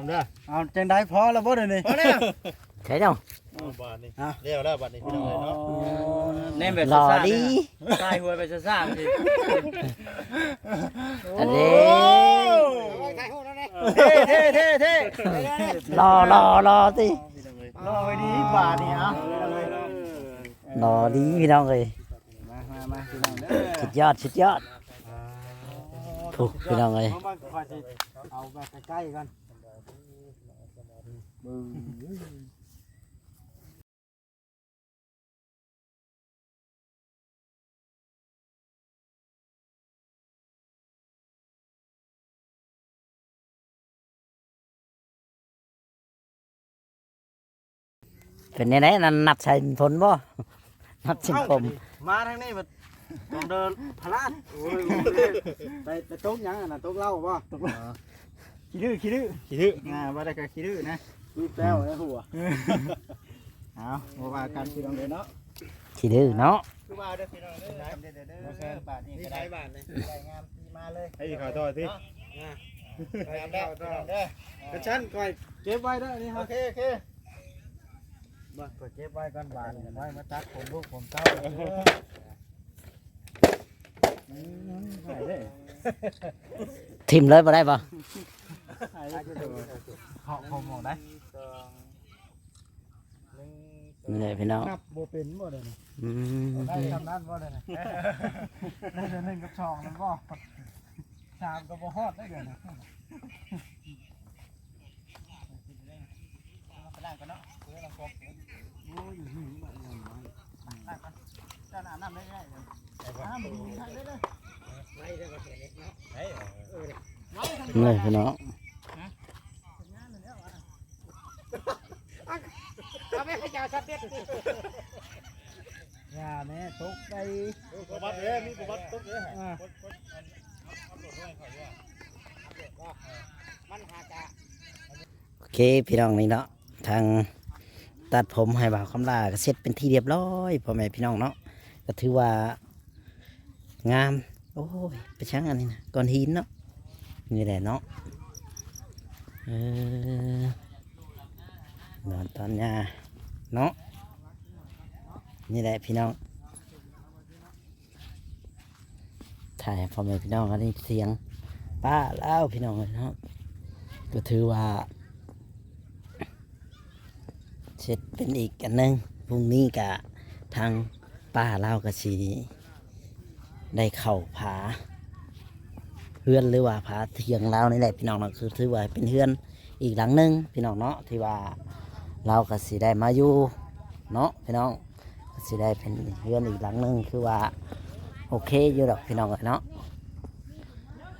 ເດີ ເອົາຈັ່ງໃດ ພໍແລ້ວບໍ່ດຽວນີ້? ພໍແລ້ວ ໃຊ່ເຈົ້າ ເອົາບາດນີ້ ເອົາ ແລ້ວແລ້ວບາດນີ້ ພີ່ນ້ອງເອີຍເນາະ. ອໍ ແນມແບບຊ້າໆ ຫຼໍ່ດີ ເດີ ຖ່າຍຫົວແບບຊ້າໆ ອັນນີ້ ໂອ້ ເທ່ໆໆໆ ຫຼໍ່ໆໆ ຕິ ຫຼໍ່ໄວ້ດີບາດນີ້ ເອົາ ຫຼໍ່ດີພີ່ນ້ອງເອີຍ ມາໆໆ ພີ່ນ້ອງເດີ ສຸດຍອດ ສຸດຍອດ ໂອ້ ພີ່ນ້ອງເອີຍ ເອົາມາ ຂ້ອຍຊິເອົາມາໃກ້ໆກ່ອນ ເບິ່ງ ເປັນແນວໃດນັ້ນ ນັດໃສ່ຝົນບໍ່? ນັດໃສ່ຜົມ ເອົ້າ ມາທາງນີ້ມັນຕ້ອງເດີນພະລາດ ໂອ້ຍ ໄປ ໄປຕົກຫຍັງອັນນັ້ນ ຕົກເຫຼົ້າບໍ່? ຕົກເຫຼົ້າ ຂີ້ດື້ ຂີ້ດື້ ຂີ້ດື້ ອ່າ ວ່າໄດ້ກໍຂີ້ດື້ນະ ມີແປ້ວໃນຫົວ ເອົາ ບໍ່ວ່າກັນພີ່ນ້ອງເດີເນາະ ຂີ້ດື້ເນາະ ຄືວ່າເດີພີ່ນ້ອງເດີ ສຳເລັດເດີ ບາດນີ້ກໍໄດ້ ບາດນີ້ໄດ້ງາມ ມາເລີຍ ໃຫ້ອີກເຂົ້າຕໍ່ຕິ ອ່າ ໄປແລ້ວພີ່ນ້ອງເດີ ຄັນຊັ້ນຂ້ອຍເກັບໄວ້ເດີ ອັນນີ້ ໂອເຄ ໂອເຄ ບໍ່ ຂ້ອຍເກັບໄວ້ກ່ອນ ບາດນີ້ ໄວ້ມາຕັດຜົມລູກຜົມເຕົ້າເດີ ອືມ ໄດ້ເດ້ ຖິ້ມເລີຍບໍ່ໄດ້ບໍ່? ເຄາະຜົມອອກໄດ້ ໜຶ່ງ ນີ້ແຫຼະພີ່ນ້ອງ ນັບບໍ່ເປັນບໍ່ເດນີ້? ອືມ ໄດ້ຊ່ຳນັ້ນບໍ່ເດນີ້? ໄດ້ແຕ່ໜຶ່ງກັບສອງນັ້ນບໍ່? ສາມກໍບໍ່ຮອດໄດ້ເດນີ້ ເອົາໄປລ້າງກ່ອນເນາະ ເອີ ລ້າງຄອກ ໂອ້ຍ ຢູ່ນີ້ບໍ່ ລ້າງກ່ອນ ເຈົ້າອາບນ້ຳໄດ້ ໄດ້ ໄດ້ ໄດ້ ໄດ້ ໄດ້ ໄດ້ ນີ້ພີ່ນ້ອງ ເອົາໄປໃຫ້ເຈົ້າຊັດເດັດ ຢ່າແມ່ຕົກໄດ້ ປະຫວັດເດ້ ມີປະຫວັດຕົກເດ້ ອ່າ ມັນຫາກະ ໂອເຄ ພີ່ນ້ອງ ນີ້ເນາະ ທາງຕັດຜົມໃຫ້ບ່າວຄຳຫຼ້າກໍເສັດເປັນທີ່ຮຽບຮ້ອຍ ພໍ່ແມ່ພີ່ນ້ອງເນາະ ກໍຖືວ່າ ງາມ ໂອ້ຍ ໄປຊ່າງອັນນີ້ນະ ກ້ອນຫີນເນາະ ນີ້ແຫຼະເນາະ ເອີ ນອນຕອນຫຍ້າເນາະ ນີ້ແຫຼະພີ່ນ້ອງ ຖ່າຍໃຫ້ພໍ່ແມ່ພີ່ນ້ອງ ອັນນີ້ສຽງປ້າລາວ ພີ່ນ້ອງເອີຍເນາະ ກໍຖືວ່າ ເສັດເປັນອີກອັນໜຶ່ງ ພຸ່ງນີ້ກະທາງປ້າລາວກະຊິໄດ້ເຂົ້າຝາເຮືອນ ຫຼືວ່າຝາຖຽງລາວນີ້ແຫຼະພີ່ນ້ອງເນາະ ຄືຖືວ່າເປັນເຮືອນອີກຫຼັງໜຶ່ງພີ່ນ້ອງເນາະ ທີ່ວ່າລາວກະຊິໄດ້ມາຢູ່ເນາະພີ່ນ້ອງ ກະຊິໄດ້ເປັນເຮືອນອີກຫຼັງໜຶ່ງ ຄືວ່າໂອເຄຢູ່ດອກພີ່ນ້ອງເອີຍເນາະ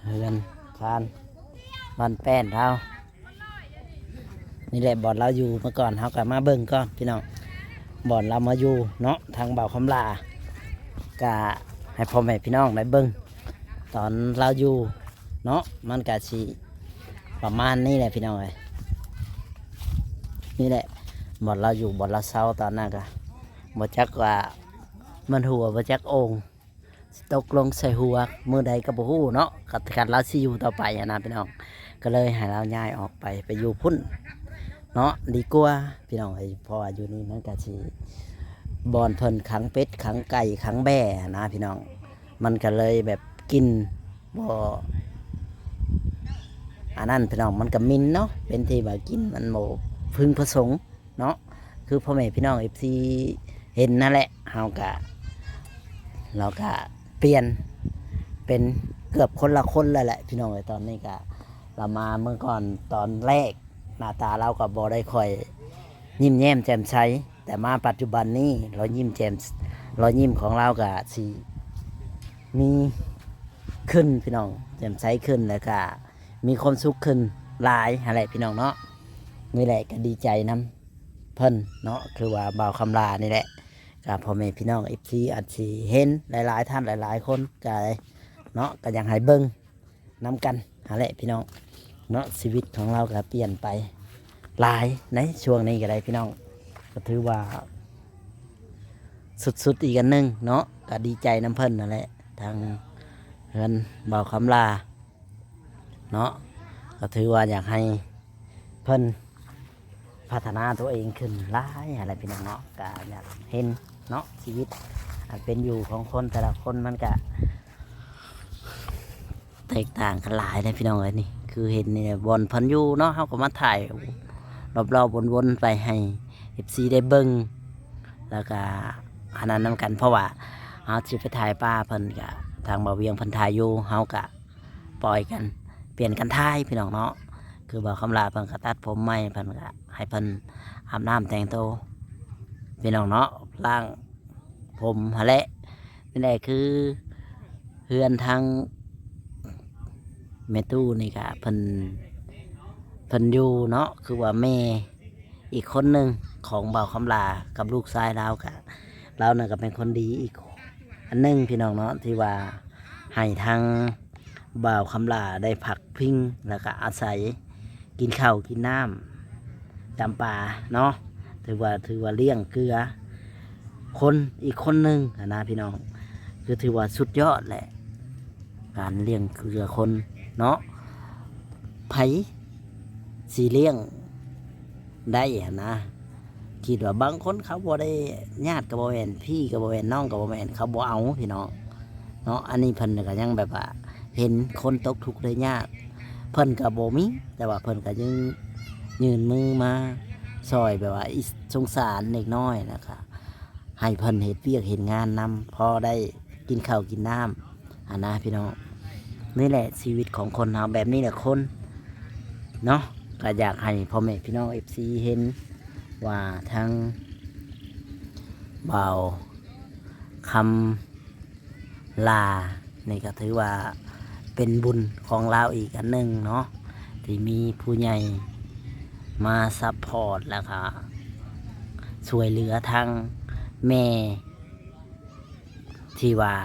ເຮືອນຄານບ້ານແປ້ນລາວ. ນີ້ແຫຼະບ່ອນລາວຢູ່ເມື່ອກ່ອນ ເຮົາກໍມາເບິ່ງກ່ອນພີ່ນ້ອງ ບ່ອນລາວມາຢູ່ເນາະ ທາງບ່າວຄຳຫຼ້າ ກະໃຫ້ພໍ່ແມ່ພີ່ນ້ອງໄດ້ເບິ່ງຕອນລາວຢູ່ເນາະ ມັນກະຊິປະມານນີ້ແຫຼະພີ່ນ້ອງເອີຍ ນີ້ແຫຼະບ່ອນລາວຢູ່ ບ່ອນລາວເຊົາຕອນນັ້ນກະ ບໍ່ຈັກວ່າມັນຫົວ ບໍ່ຈັກໂອ່ງ ຊິຕົກລົງໃສ່ຫົວມື້ໃດກໍບໍ່ຮູ້ເນາະ ຄັນລາວຊິຢູ່ຕໍ່ໄປຫັ້ນນະພີ່ນ້ອງ ກໍເລີຍໃຫ້ລາວຍ້າຍອອກໄປ ໄປຢູ່ພຸ້ນເນາະ ດີກວ່າພີ່ນ້ອງເອີຍ ເພາະວ່າຢູ່ນີ້ມັນກະຊິບ່ອນເພິ່ນຂັງເປັດ ຂັງໄກ່ ຂັງແບ້ຫັ້ນນະພີ່ນ້ອງ ມັນກໍເລີຍແບບກິ່ນບໍ່ ອັນນັ້ນພີ່ນ້ອງ ມັນກໍໝິ່ນເນາະ ເປັນທີ່ວ່າກິ່ນມັນບໍ່ເພິ່ງປະສົງ ເນາະ ຄືພໍ່ແມ່ພີ່ນ້ອງເອັຟຊີເຫັນນັ້ນແຫຼະ ເຮົາກະ ລາວກະປ່ຽນເປັນເກືອບຄົນລະຄົນແລ້ວແຫຼະພີ່ນ້ອງເອີຍ ຕອນນີ້ກະ ລາວມາເມື່ອກ່ອນຕອນແລກ ໜ້າຕາລາວກະບໍ່ໄດ້ຄ່ອຍຍິ້ມແຍ້ມແຈ່ມໃສ ແຕ່ມາປັດຈຸບັນນີ້ລອຍຍິ້ມແຈ່ມ ລອຍຍິ້ມຂອງລາວກະຊິມີຂຶ້ນພີ່ນ້ອງ ແຈ່ມໃສຂຶ້ນ ແລ້ວກະ ມີຄວາມສຸກຂຶ້ນຫຼາຍຫັ້ນແຫຼະພີ່ນ້ອງເນາະ ນີ້ແຫຼະກໍດີໃຈນຳເພິ່ນເນາະ ຄືວ່າບ່າວຄຳຫຼ້ານີ້ແຫຼະ ກໍພໍ່ແມ່ພີ່ນ້ອງເອັຟຊີອາດຊິເຫັນຫຼາຍໆທ່ານຫຼາຍໆຄົນກໍເນາະ ກໍຢາກໃຫ້ເບິ່ງນຳກັນຫັ້ນແຫຼະພີ່ນ້ອງເນາະ ຊີວິດຂອງລາວກໍປ່ຽນໄປຫຼາຍໃນຊ່ວງນີ້ກໍໄດ້ພີ່ນ້ອງ ກໍຖືວ່າສຸດໆອີກອັນໜຶ່ງເນາະ ກໍດີໃຈນຳເພິ່ນຫັ້ນແຫຼະ ທາງເຮືອນບ່າວຄຳຫຼ້າ ເນາະ ກໍຖືວ່າຢາກໃຫ້ ເພິ່ນພັດທະນາຕົວເອງຂຶ້ນຫຼາຍຫັ້ນແຫຼະພີ່ນ້ອງເນາະ. ກະຢາກເຫັນເນາະ ຊີວິດອັນເປັນຢູ່ຂອງຄົນແຕ່ລະຄົນ ມັນກະແຕກຕ່າງກັນຫຼາຍເດ້ພີ່ນ້ອງເອີຍ. ນີ້ຄືເຫັນນີ້ບ່ອນເພິ່ນຢູ່ເນາະ ເຮົາກໍມາຖ່າຍລອບໆ ວົນໆ ໄປໃຫ້ເອັຟຊີໄດ້ເບິ່ງ ແລ້ວກະອັນນັ້ນນຳກັນ ເພາະວ່າເຮົາຊິໄປຖ່າຍປ່າ ເພິ່ນກະ ທາງບ່າວວຽງເພິ່ນຖ່າຍຢູ່ ເຮົາກະປ່ອຍກັນ ປ່ຽນກັນຖ່າຍພີ່ນ້ອງເນາະ. ຄືບ່າວຄຳຫຼ້າເພິ່ນກະຕັດຜົມໃໝ່ ເພິ່ນກະໃຫ້ເພິ່ນອາບນ້ຳແຕ່ງໂຕພີ່ນ້ອງເນາະ ລ້າງຜົມຫັ້ນແຫຼະ. ນີ້ແຫຼະຄືເຮືອນທາງແມ່ຕູ້ນີ້ກະ ເພິ່ນ ເພິ່ນຢູ່ເນາະ ຄືວ່າແມ່ ອີກຄົນໜຶ່ງຂອງບ່າວຄຳຫຼ້າກັບລູກຊາຍລາວ ກະລາວນັ້ນກະເປັນຄົນດີອີກອັນໜຶ່ງພີ່ນ້ອງເນາະ ທີ່ວ່າໃຫ້ທາງບ່າວຄຳຫຼ້າໄດ້ພັກພິງ ແລ້ວກະອາໄສກິນເຂົ້າກິນນ້ຳຈຳປາເນາະ. ຖືວ່າ ຖືວ່າລ້ຽງເກືອຄົນອີກຄົນໜຶ່ງຫັ້ນນະພີ່ນ້ອງ ຄືຖືວ່າສຸດຍອດແຫຼະ ການລ້ຽງເກືອຄົນເນາະ. ໃຜຊິລ້ຽງໄດ້ຫັ້ນນະ ຄິດວ່າບາງຄົນເຂົາບໍ່ໄດ້ ຍາດກໍບໍ່ແມ່ນ ພີ່ກໍບໍ່ແມ່ນ ນ້ອງກໍບໍ່ແມ່ນ ເຂົາບໍ່ເອົາພີ່ນ້ອງເນາະ. ອັນນີ້ເພິ່ນກໍຍັງແບບວ່າເຫັນຄົນຕົກທຸກໄດ້ຍາກ ເພິ່ນກໍບໍ່ມີ ແຕ່ວ່າເພິ່ນກໍຍັງຍື່ນມືມາຊ່ອຍ ແບບວ່າອີ ສົງສານເດັກນ້ອຍ ແລ້ວກໍໃຫ້ເພິ່ນເຮັດວຽກເຮັດງານນຳ ພໍໄດ້ກິນເຂົ້າກິນນ້ຳຫັ້ນນະພີ່ນ້ອງ. ນີ້ແຫຼະຊີວິດຂອງຄົນເຮົາ ແບບນີ້ແຫຼະຄົນເນາະ. ກໍຢາກໃຫ້ພໍ່ແມ່ພີ່ນ້ອງເອັຟຊີເຫັນວ່າທາງບ່າວຄຳຫຼ້ານີ້ກໍຖືວ່າເປັນບຸນຂອງລາວອີກອັນໜຶ່ງເນາະ ທີ່ມີຜູ້ໃຫຍ່ມາຊັບພອດ ແລ້ວກໍຊ່ວຍເຫຼືອທາງແມ່ ທີ່ວ່າ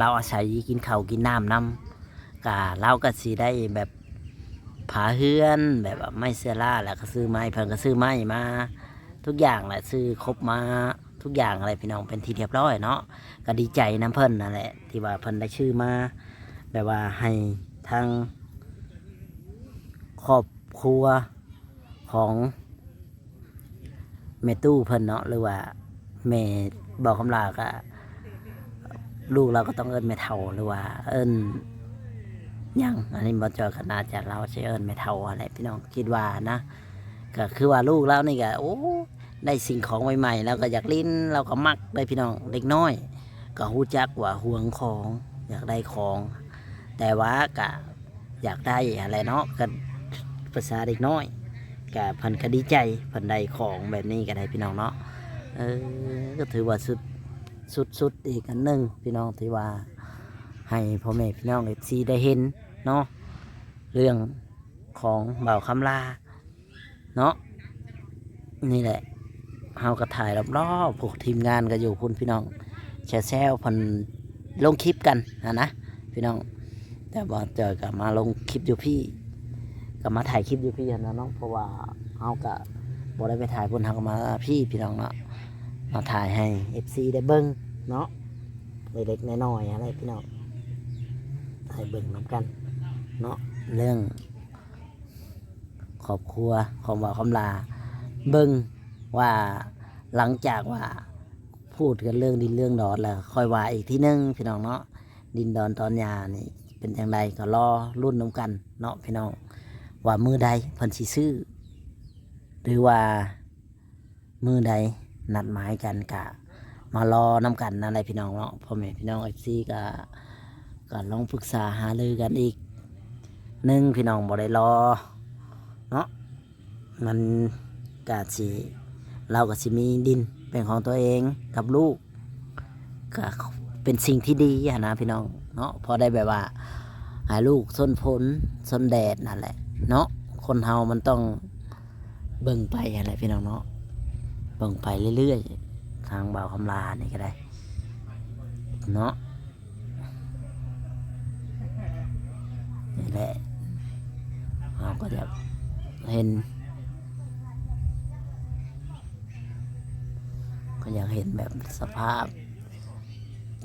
ລາວອາໄສກິນເຂົ້າກິນນ້ຳນຳ ກະລາວກະຊິໄດ້ແບບຝາເຮືອນ ແບບວ່າໄມ້ເຊື້ອລາ ແລ້ວກະຊື້ໄມ້ ເພິ່ນກະຊື້ໄມ້ມາທຸກຢ່າງແຫຼະ ຊື້ຄົບມາທຸກຢ່າງແຫຼະພີ່ນ້ອງ ເປັນທີ່ຮຽບຮ້ອຍເນາະ. ກະດີໃຈນຳເພິ່ນນັ້ນແຫຼະ ທີ່ວ່າເພິ່ນໄດ້ຊື້ມາ ແບບວ່າໃຫ້ທາງຄອບຄົວຂອງ ແມ່ຕູ້ເພິ່ນເນາະ ຫຼືວ່າແມ່ ເວົ້າຄຳລາວກະ ລູກລາວກໍຕ້ອງເອີ້ນແມ່ເຖົ້າ ຫຼືວ່າເອີ້ນຫຍັງ ອັນນີ້ບໍ່ຈອຍກໍໜ້າຈະລາວຊິເອີ້ນແມ່ເຖົ້າຫັ້ນແຫຼະພີ່ນ້ອງ ຄິດວ່ານະ. ກໍຄືວ່າລູກລາວນີ້ກໍ ໂອ້ ໄດ້ສິ່ງຂອງໃໝ່ໆ ລາວກໍຢາກຫຼິ້ນ ລາວກໍມັກເດ້ພີ່ນ້ອງ. ເດັກນ້ອຍກໍຮູ້ຈັກວ່າຫວງຂອງ ຢາກໄດ້ຂອງ ແຕ່ວ່າກະ ຢາກໄດ້ຫັ້ນແຫຼະເນາະ ກໍພາສາເດັກນ້ອຍ ກະເພິ່ນກໍດີໃຈ ເພິ່ນໄດ້ຂອງແບບນີ້ກໍໄດ້ພີ່ນ້ອງເນາະ. ເອີ ກໍຖືວ່າສຸດ ສຸດໆ ອີກອັນໜຶ່ງພີ່ນ້ອງ ທີ່ວ່າໃຫ້ພໍ່ແມ່ພີ່ນ້ອງເອັຟຊີໄດ້ເຫັນເນາະ ເລື່ອງຂອງບ່າວຄຳລາ ເນາະ. ນີ້ແຫຼະ ເຮົາກໍຖ່າຍລອບໆ ພວກທີມງານກໍຢູ່ພຸ້ນພີ່ນ້ອງ ແຊວໆ ເພິ່ນລົງຄລິບກັນຫັ້ນນະພີ່ນ້ອງ. ແຕ່ບ່າວຈອຍກໍມາລົງຄລິບຢູ່ພີ້ ກໍມາຖ່າຍຄລິບຢູ່ພີ້ຫັ້ນນະເນາະ ເພາະວ່າເຮົາກໍບໍ່ໄດ້ໄປຖ່າຍພຸ້ນ ເຮົາກໍມາພີ້ພີ່ນ້ອງເນາະ ມາຖ່າຍໃຫ້ເອັຟຊີໄດ້ເບິ່ງເນາະ ເລັກໆ ນ້ອຍໆ ຫັ້ນແຫຼະພີ່ນ້ອງ ໃຫ້ເບິ່ງນຳກັນເນາະ ເລື່ອງ ຄອບຄົວຂອງບ່າວຄຳລາ ເບິ່ງວ່າຫຼັງຈາກວ່າພູດກັນເລື່ອງດິນເລື່ອງດອນແລ້ວ ຄ່ອຍວ່າອີກທີໜຶ່ງພີ່ນ້ອງເນາະ. ດິນດອນຕອນຫຍ້ານີ້ເປັນຈັ່ງໃດກໍລໍລຸ້ນນຳກັນເນາະພີ່ນ້ອງ ວ່າມື້ໃດເພິ່ນຊິຊື້ ຫຼືວ່າ ມື້ໃດນັດໝາຍກັນກະມາລໍນຳກັນນັ້ນແຫຼະພີ່ນ້ອງເນາະ. ພໍ່ແມ່ພີ່ນ້ອງເອັຟຊີກະ ກະລອງປຶກສາຫາລືກັນອີກໜຶ່ງພີ່ນ້ອງ ບໍ່ໄດ້ລໍເນາະ ມັນກະຊິ ລາວກະຊິມີດິນເປັນຂອງຕົວເອງກັບລູກ ກະເປັນສິ່ງທີ່ດີຫັ້ນນະພີ່ນ້ອງເນາະ ພໍໄດ້ແບບວ່າໃຫ້ລູກຊົນຝົນຊົນແດດນັ້ນແຫຼະເນາະ. ຄົນເຮົາມັນຕ້ອງເບິ່ງໄປຫັ້ນແຫຼະພີ່ນ້ອງເນາະ ເບິ່ງໄປເລື້ອຍໆ ທາງບ່າວຄຳລານີ້ກໍໄດ້ເນາະ. ນີ້ແຫຼະ ເຮົາກໍຢາກເຫັນ ກໍຢາກເຫັນແບບສະພາບ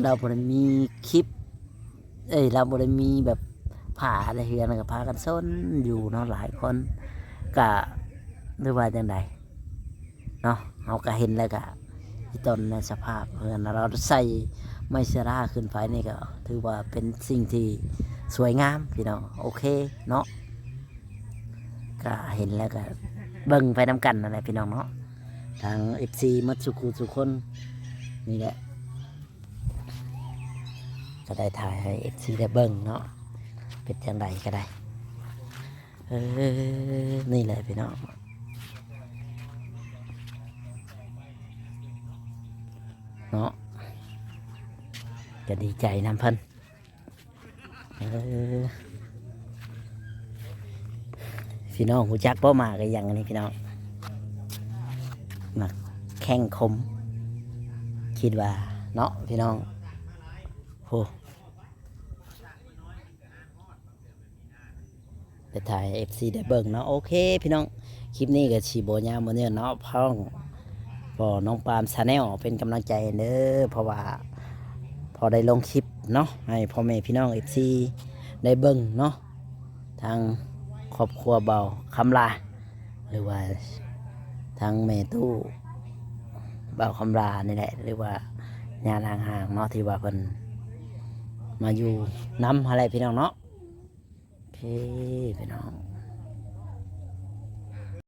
ລາວບໍ່ໄດ້ມີຄລິບ ເອີຍ ລາວບໍ່ໄດ້ມີແບບຜ້າໃນເຮືອນ ກໍພາກັນຊົນຢູ່ເນາະ ຫຼາຍຄົນ ກະ ຫຼືວ່າຈັ່ງໃດເນາະ ເຮົາກໍເຫັນແລ້ວກໍ ອີຕອນໃນສະພາບເຮືອນ ເຮົາໃສ່ໄມ້ເຊື້ອລາຂຶ້ນໄປນີ້ ກໍຖືວ່າເປັນສິ່ງທີ່ສວຍງາມພີ່ນ້ອງ. ໂອເຄເນາະ ກໍເຫັນແລ້ວກໍເບິ່ງໄປນຳກັນນັ້ນແຫຼະພີ່ນ້ອງເນາະ ທາງເອັຟຊີໝົດສູ່ຄູ່ສູ່ຄົນນີ້ແຫຼະ ກໍໄດ້ຖ່າຍໃຫ້ເອັຟຊີໄດ້ເບິ່ງເນາະ ເປັນຈັ່ງໃດກໍໄດ້. ເອີ ນີ້ແຫຼະພີ່ນ້ອງເນາະ ກໍດີໃຈນຳເພິ່ນ. ເອີ ພີ່ນ້ອງຮູ້ຈັກບໍ່ ໝາກອີ່ຫຍັງອັນນີ້ພີ່ນ້ອງ? ໝາກແຂ້ງຂົມ ຄິດວ່າເນາະພີ່ນ້ອງ. ໂອ້ ໄປຖ່າຍໃຫ້ເອັຟຊີໄດ້ເບິ່ງເນາະ. ໂອເຄພີ່ນ້ອງ ຄລິບນີ້ກໍຊິບໍ່ຍາວບໍ່ເຍີ້ນເນາະ ພ້ອງພໍ່ນ້ອງປາມ Channel ເປັນກຳລັງໃຈເດີ ເພາະວ່າພໍໄດ້ລົງຄລິບເນາະ ໃຫ້ພໍ່ແມ່ພີ່ນ້ອງເອັຟຊີໄດ້ເບິ່ງເນາະ ທາງຄອບຄົວບ່າວຄຳລາ ຫຼືວ່າທາງແມ່ຕູ້ບ່າວຄຳລານີ້ແຫຼະ ຫຼືວ່າຍ່ານາງຫາງເນາະ ທີ່ວ່າເພິ່ນມາຢູ່ນຳຫັ້ນແຫຼະພີ່ນ້ອງເນາະ. ໂອເຄພີ່ນ້ອງ